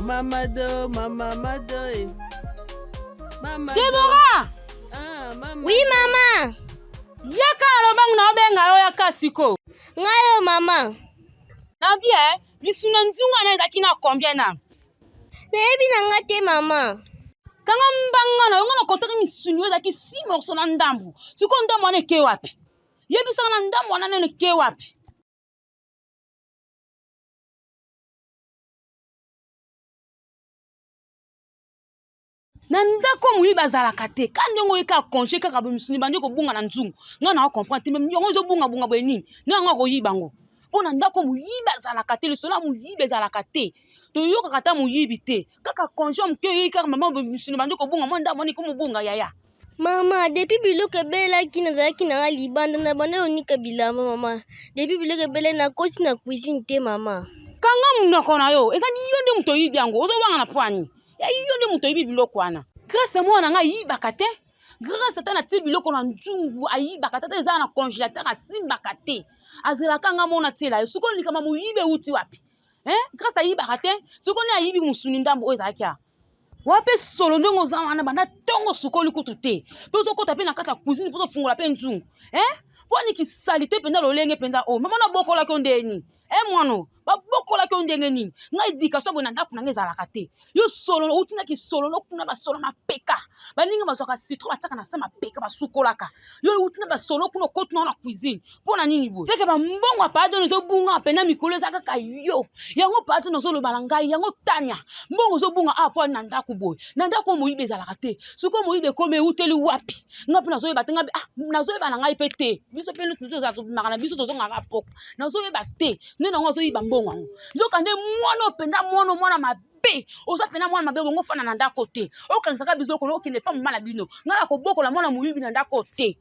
Mama do, mama mado. Eh. Mama Deborah! Ah, mama. Oui, mama. Yaka na lobangu na obenga yo yaka siko. Ngai yo mama. Na bien, misuna nzunga na ezalaki na combien na? Nayebi na nga te mama. Kanga mbanga na yo nga na kontaki misuni oyo ezalaki 6 morceaux na ndambu. Sikoyo ndambu wana eke wapi? Yebisaka na ndambu wana nene eke wapi? Na ndako moyibi azalaka te. Ka ndenge oye kaka congé kaka boye misuni ebandi kobunga na nzungu. Nga na comprendre te mais yango ezobungabunga boye nini? Nde yango akoyiba yango. Mpo na ndako moyibi azalaka te, lisolo ya moyibi ezalaka te. Toyokaka ata moyibi te. Kaka congé moke eyei kaka mama misuni ebandi kobunga mwa ndambo wana ekomi kobunga yaya. Mama, depuis biloko ebelaki nazalaki na nga libanda na banda konika bilamba mama. Depuis biloko ebelaki nakoti na cuisine te mama. Kanga monoko na yo, eza yo nde moto oyibi yango, ozowanga na pwani. Ya yo nde moto oyibi biloko wana. Grace mwana na nga ayibaka te. Grace ata natie biloko na nzungu ayibaka te, ata eza na congélateur asimbaka te. Azelaka nga mona tiela ye. Sikoyo likama moyibi euti wapi? Hein? Grace ayibaka te. Sikoyo nde ayibi mosuni ndambo oyo ezalaki awa. Wape solo ndenge oza wana banda ntongo osukoli kutu te mpe ozokota mpe na kati ya cuisine mpo ozofungola mpe nzungu eh? mpo nini kisalite mpenza lolenge mpenza oyo mama nabokolaki yo ndeni eh mwana babokolaki yo ndenge nini ngai edikation boye na ndako na ngai ezalaka te yo solo outi na kisololo kuna basolo mapeka baninga bazwaka citron batiaka na se mapeka basukolaka yo outi na basolo kuna okoti nao na cuisine mpo na nini boye seke bambongo ya paadon ezobunga mpena mikolo eza kaka yo yango paadon ozoloba na ngai yango tania mbongo ozobunga awa mpo na ndako boye na ndako oyo moyibi ezalaka te sikoyo moyibi ekomi euteli wapi ngai mpe nazoyeba te ngai ah, nazoyeba na ngai mpe te biso mpe tozala tobimaka na biso tozongaka poko nazoyeba te nde nango azoyiba mbongo yango nzoka nde mwana oyo mpenza mwana mwana mabe oza mpena mwana mabe bongo ofanda na ndako te okanisaka biso okolo okende epa mama na bino ngai nakobokola mwana moyibi na ndako te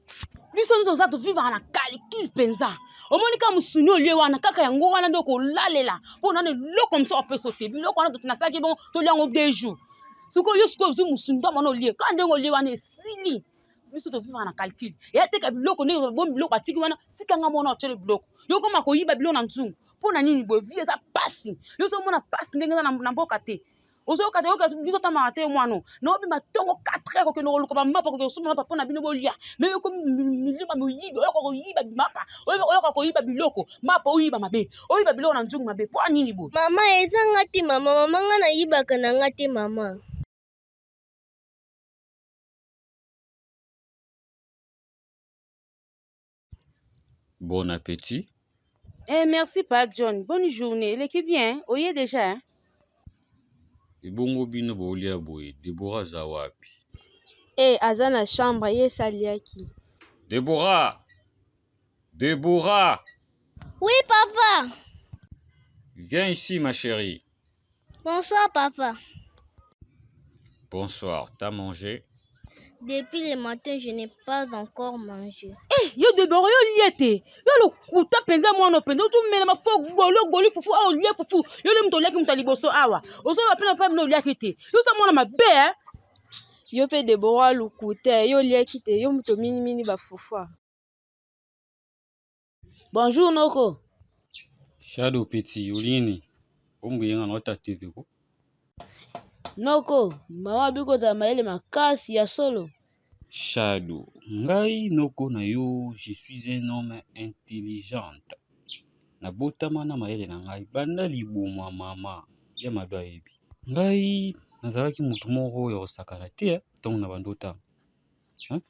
biso nyonso oza tovivaka na calcul mpenza omoni kaka mosuni olie wana kaka yango wana nde okolalela mpo nano eloko mosusu apesa te biloko wana nasalaki bongo tolia yango deux jours sikoyo yo sikoyo ozwi mosuni ntango wana olie kaka ndenge olie wana esili biso tovivaka na calcul eya teka biloko ndenge babombi biloko batiki wana tika nga mwana otyele biloko yo koma koyiba biloko na nzungu mpo na nini boye vie eza pasi yo ozomona pasi ndenge eza na mboka te ozoyoka te oyoka biso tamaka te mwana na obima ntongo 4 heures kokende koluka bamapa kokende kosomba mapa mpo na bino bolia me yo komi milima moyibi oyoka koyiba mapa oyoka koyiba biloko mapa oyiba mabe oyiba biloko na nzungu mabe mpo nini boye mama eza nga te mama mama nga nayibaka na nga te mama Bon appétit. Eh, merci Pa John. Bonne journée. Eleki bien. Oye déjà. Hein? Ebongo bino bolia boye. Deborah aza wapi? Eh, aza na chambre ye esaliaki. Deborah! Deborah! Oui, papa. Viens ici, ma chérie. Bonsoir, papa. Bonsoir. T'as mangé? Depuis le matin, je n'ai pas encore mangé. Eh, yo Deborah, yo lie te. Yo lokuta mpenza mwana mpenza ozomelama fo golo goli fufu awa olie fufu. Yo nde moto oliaki moto ya liboso awa. Ozoloba mpe na mpe bino oliaki te. Yo oza mwana mabe eh? Yo mpe Deborah lokuta, yo oliaki te, yo moto minimini bafufu. Bonjour noko. Shadow petit, olingi nini? Ombuyenga na ota TV ko. Noko, mama abi kozala mayele makasi ya solo. Shadow, ngai noko na yo, je suis un homme intelligent. Nabotama na mayele na ngai banda libumu ya mama ya mado ayebi. Ngai nazalaki motu moko ya kosakana te ntango na bando otanga. Hein?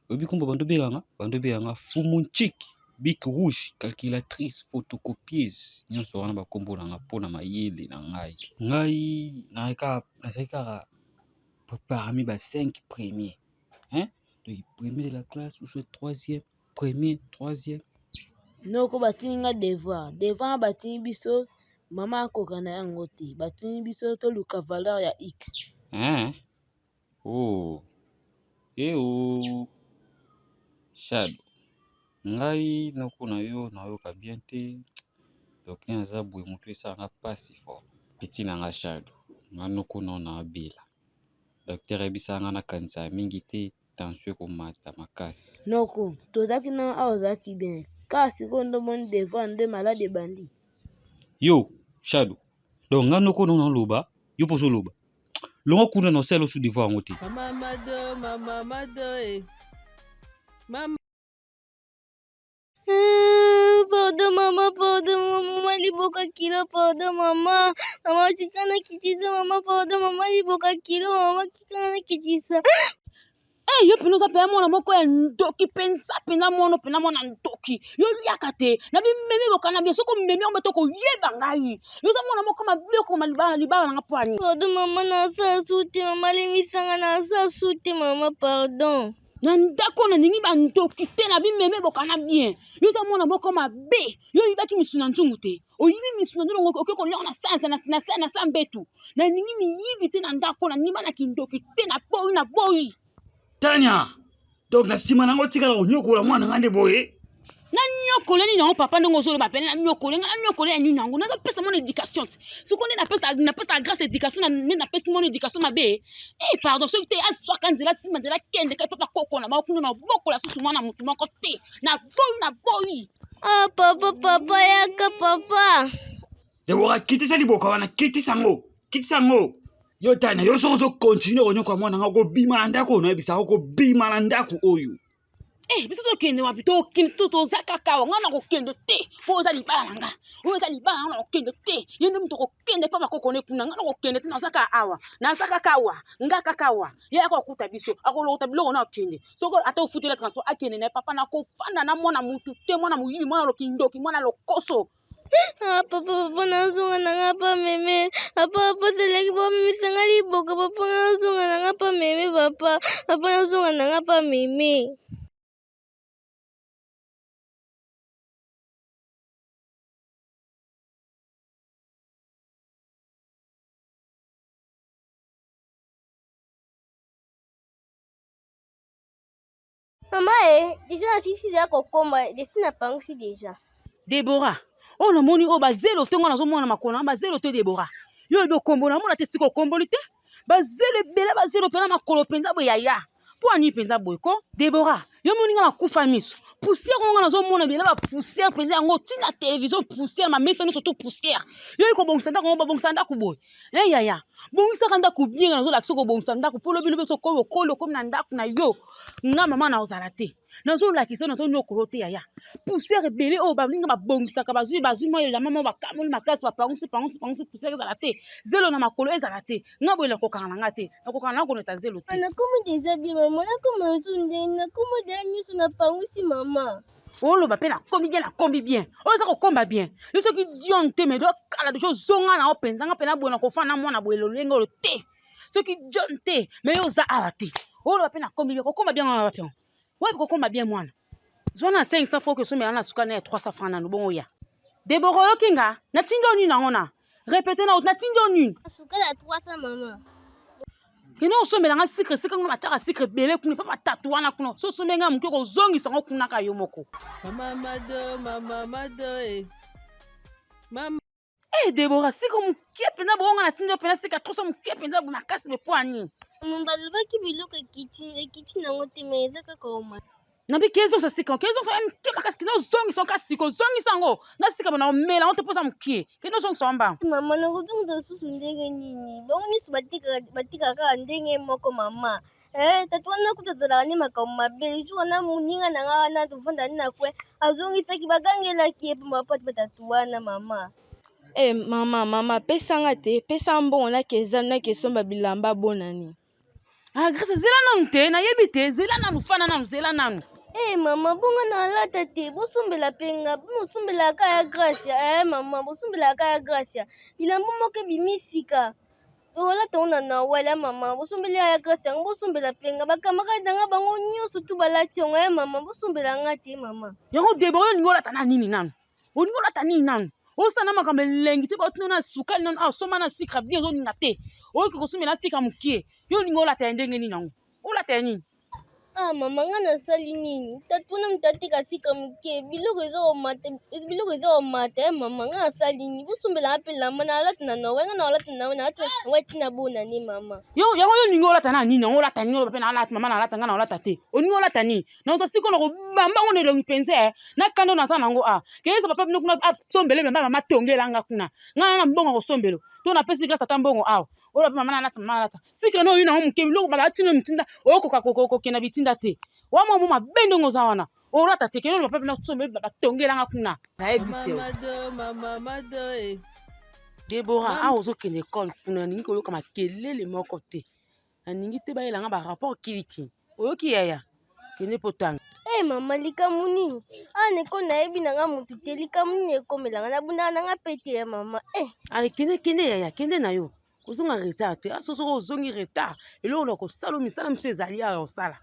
Oyebi kombo bando obenganga? Bando obenganga Fumu Nchik, Bic Rouge, calculatrice, photocopieuse, nyonso wana bakombo na nga mpo na mayele na ngai. Ngai nazalaki kaka parmi ba 5 premiers. Hein? Donc premier de la classe ou soit troisième, premier, troisième. Noko batindi nga devoir, devoir batindi biso mama akoka na yango te, batindi biso toluka valeur ya x. Hein? Oh, eh oh. Shadow, ngai noko na yo nayoka bien te. Donc nde naza boye motu esala nga pasi fort. Petit na nga Shadow, nga noko na yo naabela. Docteur ayebisaka nga nakanisa mingi te, tension ekomata makasi. Noko, tozalaki na awa ozalaki bien. Kaka sikoyo nde omoni devoir nde maladi ebandi. Yo, Shadow, donc nga noko na yo naloba. Yo mpo ozoloba. Longwa kuna na osala osu devoir yango te. Mama Mado, mama Mado, eh. Mama. Euh, pardon mama, pardon mama, liboka kilo, pardon mama. Mama tika nakitisa mama, pardon mama, liboka kilo, mama tika nakitisa. Hey, yo mpenza oza mpenza mwana moko ya ndoki mpenza mpenza mwana mpenza mwana ndoki yo liaka te na bimemi bokana bie soki omemi yango mpe tokoyeba ngai yo oza mwana moko mabe okoma libala libala nanga mpo ani Pardon mama, nasala su te mama, limbisanga nasala su te mama, pardon. Na ndako nalingi bandoki te na bimeme bokana bien yo oza mwana moko mabe yo oyibaki misu na nzungu te oyibi misu na nzungu oke kolia na sanza na sa mbetu nalingi miyibi te na ndako nalingi bana kindoki te na boyi na boyi Tania donc na nsima nango otikala konyokola mwana nga nde boye nanyokole nini yango papa ndenge ozoloba pene nanyokole nga nanyokole ya nini yango nazopesa mwana éducation te soko nde napesa napesa grâce éducation nde napesi mwana éducation mabe e pardon soki te aswaka nzela nsima nzela kende kai papa koko na bango kuna na bokola susu mwana motu moko te naboyi naboyi Ah papa, papa yaka papa. Debora kitisa liboka wana kitisa yango kitisa yango yo tana yo soki ozokontinue konyokola mwana nga okobima na ndako oyo nayebisaka okobima na ndako oyo Eh, biso tokende wapi tokende to toza kaka awa ngai nakokende te mpo oza libala na nga oyo eza libala na nga nakokende te ye nde moto akokende mpa bakoko ne kuna ngai nakokende te naza kaka awa naza kaka awa nga kaka awa ye aka kokuta biso akolokota biloko na akende soki ata ofutela transport akende na ye papa nakofanda na mwana mutu te mwana moyibi mwana lokindoki mwana lokoso Ah, papa, papa, nazonga na nga pa meme. Papa, papa, zelaki bomemisa nga liboka. Papa, nazonga na nga pa meme, papa. Papa, nazonga na nga pa meme. Mama e, deja nasisi deja kokoma, desi napangusi deja. Debora, oyo namoni oyo bazelo te nga nazomona makolo na bazelo te Debora. Yo oyebi okombola namona te sika okomboli te. Bazelo ebele bazelo mpenza makolo mpenza boye yaya. Mpo ani mpenza boye ko? Debora, yo moni nga nakufa miso. Poussière oyo nga nazomona bela ba poussière mpenza yango ntina television poussière mamesa nyonso to poussière. Yo oyi kobongisa ndako yango babongisa ndako boye. Eh yaya, bongisaka ndako bien nga nazolakisa kobongisa ndako mpo lobi lobi soki okoli okomi na ndako na yo nga mama nakozala te nazolakisa yo nazonyokolo te yaya poussière ebele oyo baninga babongisaka bazwi bazwi mwa elamba moko bakamoli makasi bapangusi pangusi pangusi poussière ezala te zelo na makolo ezala te nga boye nakokanga na nga te nakokanga na koneta zelo te Nakomi deja bien mama, nakoma lisusu ndenge nakomi deja nyonso napangusi mama. Oloba mpe nakomi bien nakomi bien oyo eza kokomba bien yo soki dion te me dokala deja ozonga na yo mpenza nga mpe naboye na kofanda na mwana boye lolenge oyo te soki dion te me yo oza awa te oloba mpe nakomi bien kokoma bien wana wapi yango wapi kokoma bien mwana zwa na 500 franc okosomela na suka na ya 300 franc nanu bongo oya debora oyoki nga natindi yo nini yango na Répétez na natindi yo nini? Sukali ya 300 mama. Kende osombela nga sucre esika kuna bataka sucre ebele kuna epa batatu wana kuna so osombi nga moke okozongisa yango kuna ka yo moko. Mama Mado, mama Mado, eh. Mama. Eh Deborah, sika moke mpenza bongo nga natindi yo mpenza sika troso moke mpenza makasi boye mpo ya nini? Balobaki biloko ekiti ekiti nango te mais eza kaka oma. Nabi kezongisa sika kezongisa ya moke makasi kende ozongisa yango kasi kozongisa yango na sika bona omela yango te mpoza moke kende ozongisa yango mbango. Mama nakozongisa lisusu ndenge nini? Bango nyonso batikaka kaka ndenge moko mama. Eh, tata wana kutu azalaka nde makambo mabe. Jour wana moninga na nga wana tovanda nde na coin azongisaki bagangelaki ye mpo papa tatu wana mama. Eh mama mama pesa nga te pesa mbongo nake nake somba bilamba bonani. Ah, Grace, zela nanu te, nayebi te, zela nanu, fana nanu, zela nanu. Eh hey, mama, bongo na alata te, bosombela pe nga, bosombelaka ya Gracia. Eh mama, bosombelaka ya Gracia. Bilamba moko ebimi sika. Olata ngo na Noël ya mama, bosombeli ya Gracia yango, bosombela pe nga. Ba camarade na nga bango nyonso tu balati yango ya mama, bosombela nga te mama. Yango Deborah olingi olata na nini nanu? Olingi olata nini nanu? Osala na makambo elengi te, baotuna na sukali nanu, awa somba na sucre bien ozolinga te. Oyoki kosomela sucre mokie. Yo olingi olata ya ndenge nini yango? Olata ya nini? Ah mama nga nasali nini? Tata wana moto ateka sucre moke, biloko eza komata, biloko eza komata eh mama nga nasali nini? Bosombela nga mpe elamba nalata na Noël, nga nalata na Noël, nalata na Noël ti na bonane mama. Yo yango yo olingi olata na nini? Yango olata nini? Oloba mpe nalata mama nalata nga nalata te. Olingi olata nini? Nakozwa sikoyo nakobamba ngo na elongi mpenza eh. Na kanda oyo naza nango ah. Keyesa papa bino kuna asombele bilamba mama tongela nga kuna. Nga na mbongo ya kosombelo. To napesi grâce ata mbongo awa. Oyo mama nalata, mama nalata. Sikre no oyina moke biloko balatino mitinda, okoka kokenda bitinda te. Wa mwa mo mabe ndenge oza wana. Olata te kende papa na sombe batongelanga kuna. Nayebisi yo. Mama mado eh. Deborah, awa ozokende ekole kuna nalingi koyoka makelele moko te. Nalingi te bayela nga ba rapport kilikili. Oyoki yaya? Kende mpo tanga. Hey, eh, mama likambo nini awa na ekole nayebi na nga motu te likambo nini ekomela nga nabundaka na nga mpe te ya mama eh. Ale kende kende yaya kende na yo kozonga retard te aso soki ozongi retard eloko na kosala misala mosusu ezali awa osala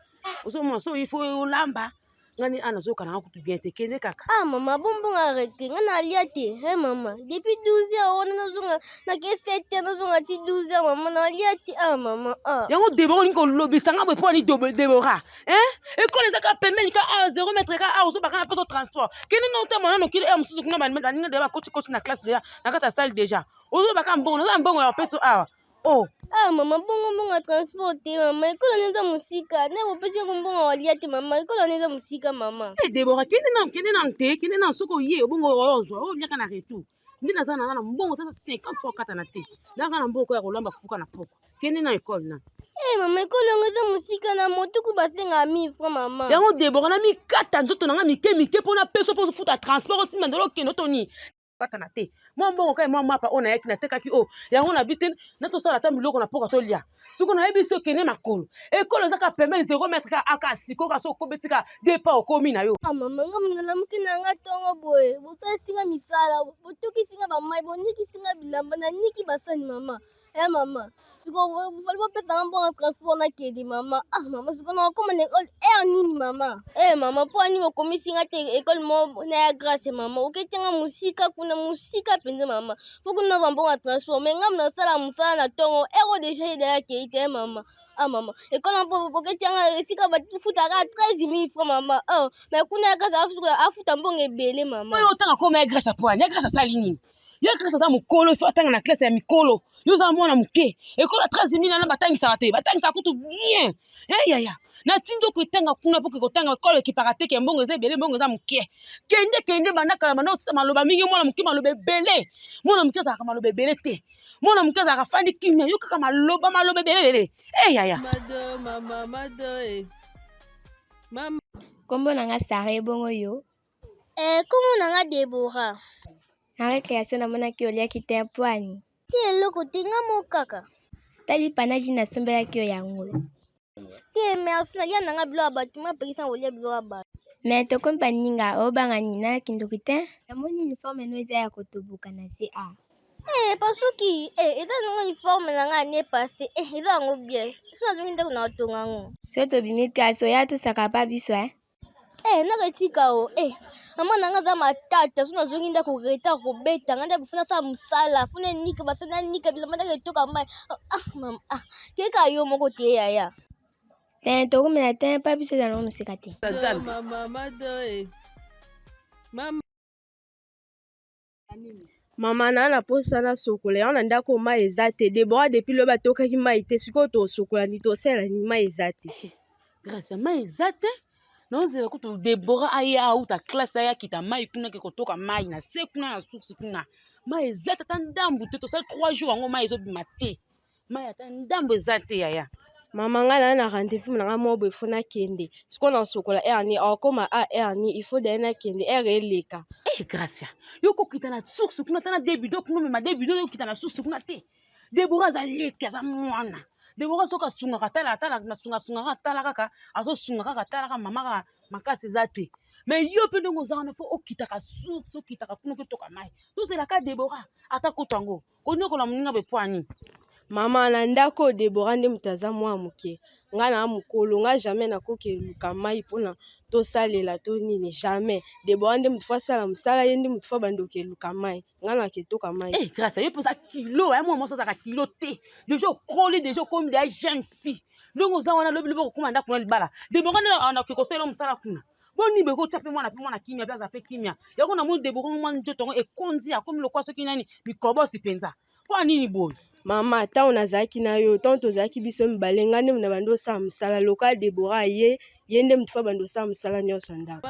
ozomona so ifo olamba nga nde ana nazoyoka nanga kutu bien te kende kaka ah mama bonbon arrete nga nalia te he mama depuis 12 heures wana nazonga nake 7 heures nazonga ti 12 heures mama nalia te ah mama ah yango debora olingi kolobisa nga boye mpo ani debora hein ekolo eza kaka pembeni ka a 0 mètre ka a ozobaka na mposo transport kende na otama nano kili heure mosusu kuna baninga deja bakoti koti na classe deja na kati ya salle deja ozobaka mbongo naza mbongo ya kopeso awa Oh. Ah mama bongo mbongo ya transport te mama ekolo wana eza mosika na bopesi yango mbongo walia te mama ekolo wana eza mosika mama. Hey, eh, Deborah kende nanu kende nanu te kende nanu soki oye obongo ozwa oliaka na retour nde naza naza na mbongo tata 50 fois okatana te naka na mbongo ya kolamba fuka na poko kende na ekole na Eh, mama ekolo yango eza mosika na motuku basengaka 1000 francs mama. Yango Deborah na mikata nzoto na nga mike mike mpo na peso mpo ofuta transport osimba ndelo okende otoni katana te mwa mbongo kai mwa mapa oyo nayaki natekaki oyo yango nabi te natosala ata biloko na mpoka tolia soki nayebi so okende makolo ekolo eza kaka pembeni zero mètre kaka aka sikoyo kasi okobeti kaka depa okomi na yo ah, mama nga nalamuki na nga ntongo boye bosalisi nga misala botukisi nga bamai bonikisi nga bilamba naniki basani mama Eh mama, sikoyo fali bopesa nga mbongo transport nakende mama. Ah mama, sikoyo nakokoma na ekole heure nini mama? Eh mama, mpo ani bokomisi nga te ekole moko na ya grace mama. Oketi nga mosika kuna mosika mpenza mama. Fo kuna nazwa mbongo ya transport mais nga nasala mosala na ntongo heure oyo deja ye deja akei te mama. Ah mama, ekole mpo boketi nga esika bafutaka 13 000 francs mama. Ah, mais kuna ya grace afuta mbongo ebele mama. Oyo otanga koma ya grace apo ani? Ya grace asali nini? Ye classe aza mokolo il faut atanga na classe ya mikolo yo oza mwana moke ekola 13 mille wana batangisaka te batangisaka kutu bien e yaya natindi okotanga kuna mpo kotanga ekolo ekipaka te ke mbongo eza ebele mbongo eza moke kende kende banda kala banda otisa maloba mingi mwana moke maloba ebele mwana moke azalaka maloba ebele te mwana moke azalaka fandi kimia yo kaka maloba maloba ebele ebele e yaya Mado, mama, mado, eh. Mama. Kombo na nga Sarah ebongo yo? Eh, kombo na nga Deborah. Na recreation namonaki oliaki te pwani. Te eloko te nga moko kaka. Ta lipa na jus nasombelaki yo yango. Te merci nalia na nga biloko ya bato nga apekisa nga kolia biloko ya bato. Mais tokomi baninga obanga nini na kindoki te? Namoni uniforme no eza ya kotoboka na se ah. Eh, pasuki eh, eza nango uniforme na nga année passée eh, eza yango bien so nazongi ndako na kotonga yango. Soki tobimi classe oya tosaka pa biso eh. Eh, naka etika o eh, mama na nga aza matata so nazongi ndako retard kobeta nga ndako funa asala mosala funa enika basali nanika bilamba ndako etoka mai ah, mama ah, keka yo moko te yaya te tokomela te mpa biso ezala nango mosika te Mama na na posa nasokola yango na ndako mai eza te Deborah depuis lobi atokaki mai te sikoyo tosokola nini tosala nini mai eza te. Grace mai eza te naozela kutu Deborah aya auta classe aya akita mai kuna ke kotoka mai na se kuna na source kuna mai eza te ata ndambu te tosali 3 jours yango mai ezobima te mai ata ndambo eza te yaya mama ngai naa na rendez-vous na ngai moko boye fo nakende sikoyo nasokola heure nini akoma a heure nini il faut daye nakende heure eleka eh gracia yo kokita na source kuna ata na debido kuna omema debido okita na source kuna te debora aza leki aza mwana debora soki asungaka tala atala nasungasungaka atala kaka azosunga kaka atala kaka mama kaka makasi eza te me yo mpe ndenge oza wana fo okitaka source okitaka kuna okitoka mai tozelaka debora ata kutu yango konyokola moninga boye mpo nini mama na ndako oyo Deborah nde moto aza mwa moke ngai na mokolo ngai jamais nakoki eluka mai mpona tosalela to nini jamais Deborah nde moto fo asala mosala ye nde moto fo abandoki eluka mai ngai naketoka mai eh, grâce yo mpoza kilo ya mwa mwasi azalaka kilo te deja okoli deja okomi deja jeune fille ndenge oza wana lobi lobi okokoma ndako na libala Deborah nde anakoki kosalela mosala kuna boni boye kotya mpe mwana mpe mwana kimia mpe aza mpe kimia yango namoni debora mwa nzoto yango ekondi akomi lokola soki nani mikobosi mpenza mpo nini boye mama ntango nazalaki na yo ntango tozalaki biso mibale ngai nde na bandi osala mosala lokola debora ye ye nde moto fa bandi osala mosala nyonso ya ndako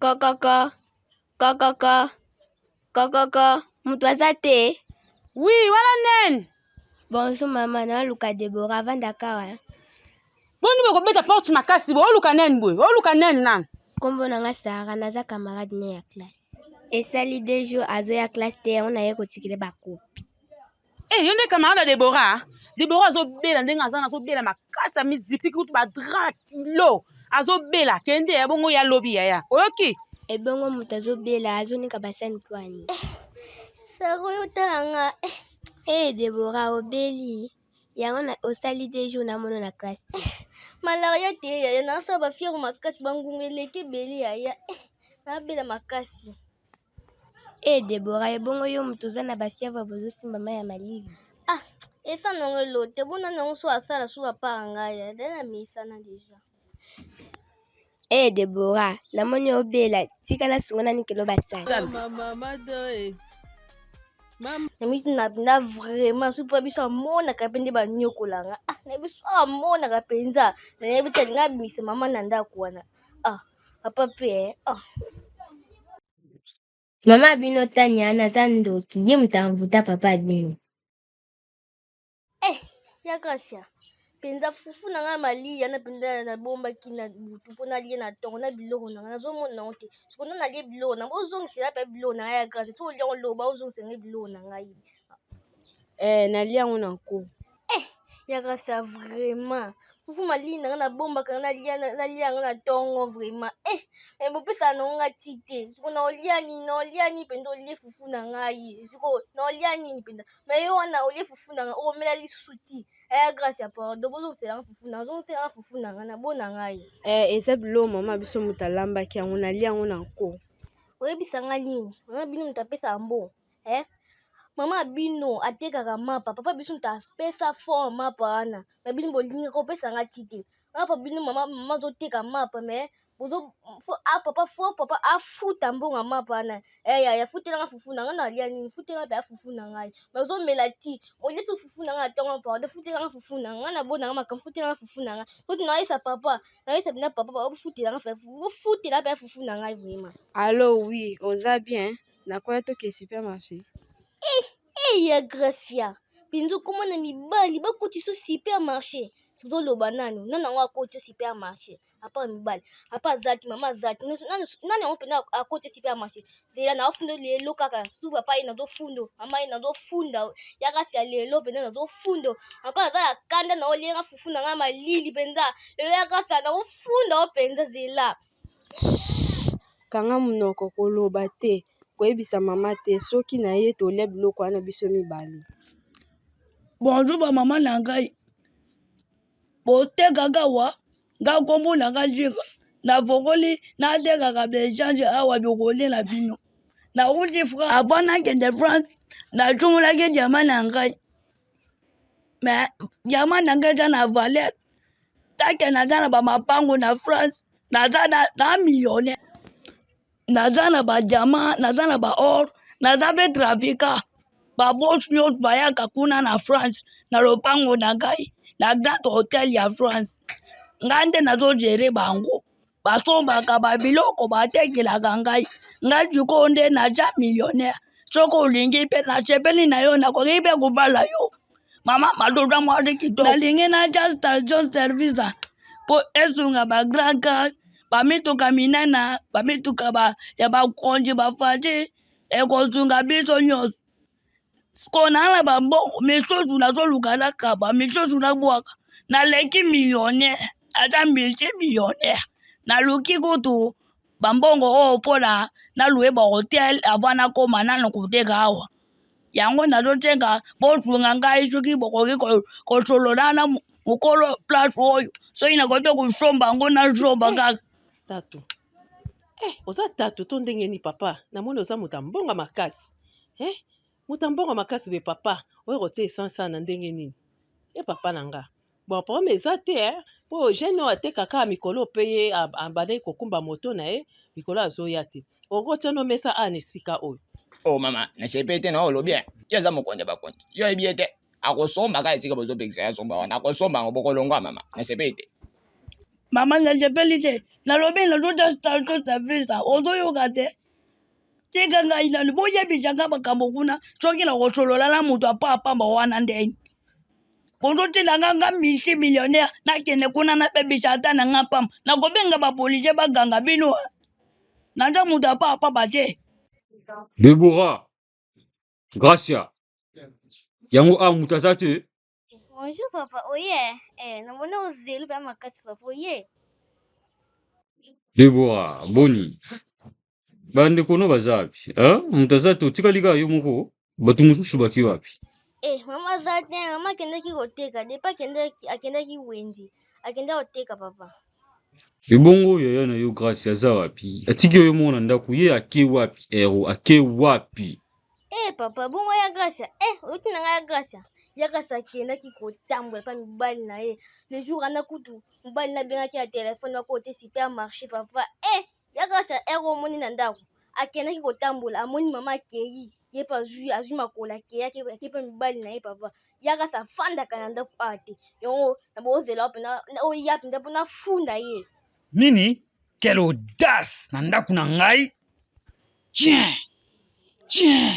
Kokoko, kokoko, kokoko. Moto aza te? Oui, wana nene. Bonjour mama, naluka Deborah avandaka awa. Boni boye kobeta porte makasi boye, oluka nani boye? Oluka nani nani? Kombo na nga Sarah, naza camarade ne ya classe. Esali deux jours azoya classe te, yango naye kotikela ba copie. Eh, yo nde camarade ya Deborah? Deborah azobela ndenge aza na azobela makasi amizipiki kutu ba drap kilo azobela kende ya bongo ya lobi yaya oyoki? Ebongo moto azobela azonika basani mpo ani? Sarah oyo otala nga. Eh Deborah obeli yango na osali deux jours namono na classe te. Malaria te yaya, nasala ba fièvre makasi, bangunga eleki ebele yaya. Nabela makasi. Eh Deborah ebongo yo moto oza na ba fièvre bozosimba mai ya malili. Ah, esa nango elote bona nango so asala so apara ngai ya na mesana deja. Eh Deborah, namoni obela, tika nasunga nanikelo basani. Na na vraiment soki mpo biso amonaka mpe nde banyokola nga. Ah, na biso amonaka mpenza. Nayebi te alinga abimisa mama na ndako wana. Ah, papa mpe eh. Ah. Mama bino Tania naza ndoki, ye moto amvuta papa bino. Eh, ya Gracia. Mpenza fufu na ngai maliya na mpenza nabombaki na butu mpo nalie na ntongo na biloko na ngai nazomona yango te. Sikoyo nde nalie biloko na ngai, ozongisela mpe biloko na ngai ya Gracia. Soki olia yango loba ozongisela ngai biloko na ngai. Eh, nalia yango na nko. Eh, ya Gracia vraiment. Fufu malili na ngai nabombaka nalia nalia yango na ntongo vraiment. Eh, eh bopesaka nango ngai ti te. Sikoyo naolia nini, naolia nini mpenza olie fufu na ngai. Sikoyo naolia nini mpenza. Mais yo wana olie fufu na ngai, okomela lisusu ti. Eh, Gracia pardon, bozongisela nga fufu na ngai, zongisela nga fufu na ngai, na bona ngai. Eh, eza biloko mama biso moto alambaki yango, nalia yango na nko. Oyebisa nga nini? Mama bino moto apesaka mbongo. Eh? Mama bino atekaka mapa, papa biso moto apesa fond mapa wana. Mais bino bolinga kopesa nga ti te. Mapa bino mama mama azoteka mapa mais bozo fo a papa fo papa afuta mbongo ya mapa wana. Eh yaya futela nga fufu na nga nalia nini? Futela nga pe fufu na ngai. Mais ozomela ti. Olie ti fufu na nga na tongo pardon, futela nga fufu na nga na bona nga makambo futela nga fufu na nga. Soki nayesa papa, nayesa bina papa bofutela nga bofutela pe fufu na ngai vraiment. Allo oui, oza bien? Nakoya toke supermarché. Eh, eh ya Gracia. Mpenza okoma na mibali bakoti so supermarché. Tozoloba nani? Nani yango akoti supermarché? Apa mibali. Apa azati, mama azati. Nani nani yango mpenza akoti supermarché? Zela naofundo lelo kaka. Su papa ye nazofundo, mama ye nazofunda. Ya Gracia lelo mpenza nazofundo. Encore naza na kanda na olenga fufu na ngai malili mpenza. Lelo ya Gracia naofunda o mpenza zela. Kanga monoko koloba te, koyebisa mama te soki na ye tolia biloko wana biso mibale. Bonjour ba mama na ngai, botekaka awa nga nkombo na nga Jika nafongoli natekaka ba echange awa bikolia na bino nauti France avant nakende France nasungolaki diamant na ngai mais diamant na ngai eza na valeur take naza na ba mapango na France naza na, na millionnaire naza na ba diamant naza na ba or naza mpe trafiquant ba boss nyonso bayaka kuna na France na lopango na ngai na grand hotel ya France ngai nde nazo gérer bango basombaka ba biloko batekelaka ngai ngai sikoyo nde naza millionnaire soki olingi mpe nasepeli na yo nakoki mpe kobala yo mama matoza mwasi kitoko nalingi natya station service mpo esunga ba grand car bamituka minene bamituka ba, ya bakonzi bafati ekosunga biso nyonso sikoyo naa na bambongo misusu nazoluka nakaba misusu nabwaka naleki millionnaire ata multi millionnaire naluki kutu bambongo oyo mpona naluwe ba hotel avant nakoma nano koteka awa yango nazosenga bosunga ngai soki bokoki kosolola na mokolo place oyo soki nakoki kosomba yango nasomba kaka Tatu. Eh, oza tatu to ndenge nini papa? Namoni oza moto ya mbongo makasi. Eh, moto ya mbongo makasi boye papa. Oyo kotia essence na ndenge nini? Eh papa na nga. Bon, problème eza te eh. Po jeune oyo atekaka mikolo pe ye abandaki kokumba moto na ye, mikolo azoya te. Okotia no mesa a na esika oyo. Oh mama, nasepeli te na oyo olobi eh. Ye aza mokonzi ya bakonzi. Yo oyebi ye te. Akosomba kaka esika bozopekisa ye asomba wana. Akosomba yango bokolongwa mama. Nasepeli te. Mama nasepeli te. Nalobi nazotya station service ozoyoka te. Tika ngai nanu boyebisa ngai makambo kuna soki nakosolola na moto ya pamba wana ndenge bozotinda nga nga multi millionnaire nakende kuna nabebisa ata na nga pamba nakobenga bapolisie baganga bino naza moto ya pamba te. Deborah, Gracia, yango awa moto aza te. Bonjour papa, oye eh, namoni ozelu mpe makasi papa, oye. Deborah, boni bandeko no baza wapi? Moto aza te, otikali kaka yo moko, bato mosusu baki wapi? Eh, mama aza te, mama akendaki koteka, depa akendaki akendaki wenze, akendaki koteka papa. Ebongo yaya na yo Grace aza wapi? Atiki yo moko na ndako, ye ake wapi? Ero ake wapi? Eh papa, bongo ya Grace, eh oyoki na ngai ya Grace. Ya Grace akendaki kotambola pa mibali na ye. Le jour wana kutu mobali na abengaki na telefone bakota supermarché papa. Eh ya Grace ero omoni na ndako akendaki kotambola amoni mama akei ye mpe azwi azwi makolo akei ake mpe mibali na ye papa. Ya Grace afandaka na ndako awa te yango na bozela mpenza oya mpenza mpo nafunda ye. Nini? Quelle audace na ndako na ngai? Tiens, tiens,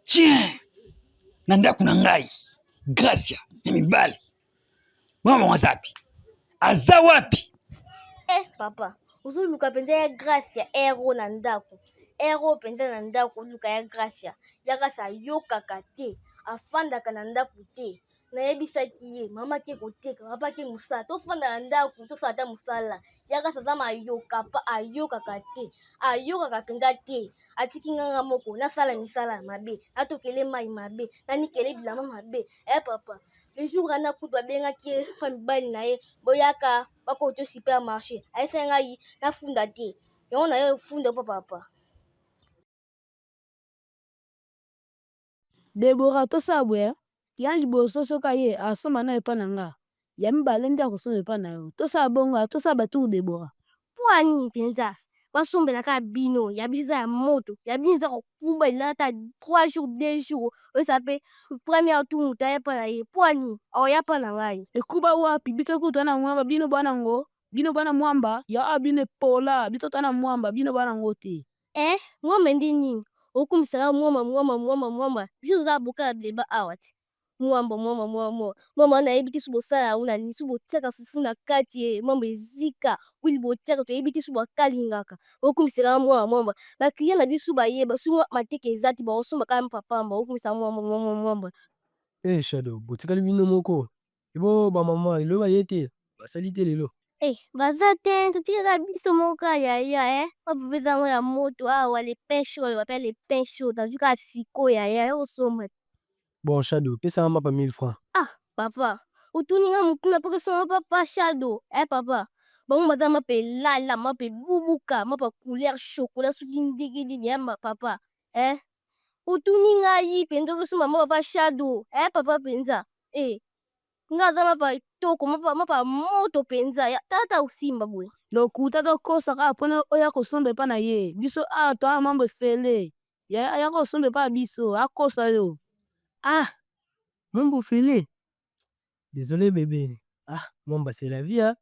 tiens, na ndako na ngai Gracia na mibali mwana bango aza wapi? Aza wapi? Eh papa, ozoluka mpenza ya Gracia ero na ndako ero mpenza na ndako oluka ya Gracia. Ya Gracia ayokaka te, afandaka na ndako te. Nayebisaki ye mama ake koteka, papa ake mosala, tofanda na ndako tosala ata mosala. Ya Gracia aza mayoka pa ayokaka te, ayokaka mpenza te. Atiki nga nga moko nasala misala ya mabe, natokele mai mabe, nanikele bilamba mabe. Eh papa, le jour wana kutu abengaki ye pa mibali na ye boyaka bakota supermarché, ayebisaki ngai nafunda te, yango naye ofunda pa papa. Deborah tosala boye ya liboso soki aye asomba nayo epa na nga, ya mibale nde akosomba epa na yo. Tosala bongo tosala ba tour Deborah. Mpo nini mpenza basombela kaka bino ya biso eza ya moto ya bino eza kokuba elala ata 3 jours 2 jours oyesa mpe première tour moto aya mpa na ye mpo nini aoya mpa na ngai. Ekuba wapi biso kutu toza na mwamba bino bana ngo bino bana mwamba ya awa bino epola biso toza na mwamba bino bana ngo te. Eh mwamba nde nini okumisaka mwamba mwamba mwamba mwamba biso toza boka ya bileba awa te mwamba mwamba mwamba mwamba wana nayebi te so bosala yango na nini so botiaka fufu na kati ye mwamba ezika wili botiaka toyebi te so bakalingaka okumisaka mwamba mwamba bakliya na biso bayeba so mateka eza te bakosomba kaka pamba okumisa mwamba mwamba mwamba. Eh Shadow, botikali bino moko. Ebo ba mama lelo baye te, basali te lelo. Eh baza te totikaka biso moko kaka yaya eh mapa eza yango ya moto awa le pain chaud bapea le pain chaud nazwi kaka sikoyo yaya ya kosomba. Bon Shadow, pesanga mapa 1000 francs. Ah papa otuni nga motuna mpo kesomba papa Shadow eh papa bango baza mapa elala mapa ebubuka mapa couleur chocolat soki ndenge nini eh papa eh otuni ngai mpenza okosomba mapa papa Shadow eh papa mpenza eh nga aza mapa kitoko mapa moto mpenza tata osimba boye. Lokuta tokosa kaka mpona oya kosomba epa na ye biso awa toza na mambo efele yaya aya kosomba epa na biso akosa yo. Ah, mwamba ofele. Désolé bébé. Ah, mwamba c'est la vie hein.